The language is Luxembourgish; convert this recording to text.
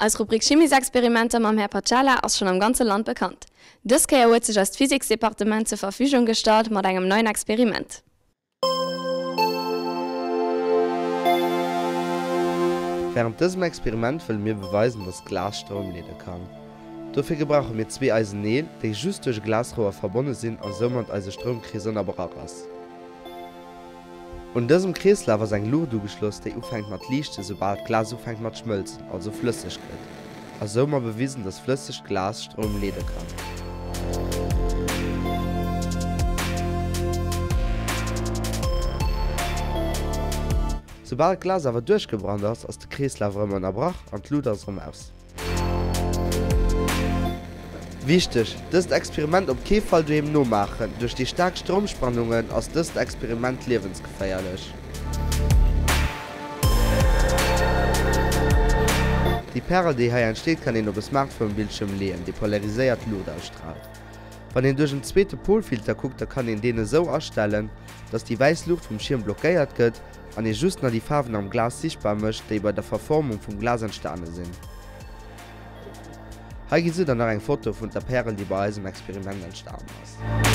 Eis Rubrik Chimiesexperimenter mam Här Pacella ass schonn am ganze Land bekannt. Dës Kéier huet sech eist Physiksdepartement zur Verfügung gestallt mat engem neien Experiment. Wärend dësem Experiment wëlle mir beweisen, dass Glas Stroum leede kann. Dofir gebrauche mir zwee eisen Neel, déi just duerch e Glasrouer verbonne sinn a soumat eise Stroumkrees ënnerbrach ass. Un dësem Kreeslaf ass eng Luucht ugeschloss, déi ufänkt mat liichten, soubal d'Glas ufänkt mat schmëlzen, also flësseg gëtt. A sou mer bewisen, dass flëssegt Glas Stroum leede kann. Soubal d'Glas awer duerchgebrannt ass, ass de Kreeslaf erëm ënnerbrach an d'Luut ass erëm aus. Wichteg, Dëst Experiment op kee Fall doheem nomaachen, duerch déi staark Stroumspannungen ass dëst Experiment liewensgeféierlech. Déi Pärel déi hei entsteet kann een op e Smartphone-Bildschirm leeën, dee polariséiert Luucht ausstraalt. Wann een duerch en zweete Polfilter kuckt, da kann een deen esou astellen, dass déi wäiss Luucht vum Schierm blockéiert gëtt an ee just nach déi Faarwen am Glas sichtbar mécht, déi bei der Verformung vum Glas entstane sinn. Hei gesitt der nach eng Foto vun der Pärel, déi bei eisem Experiment entstanen ass.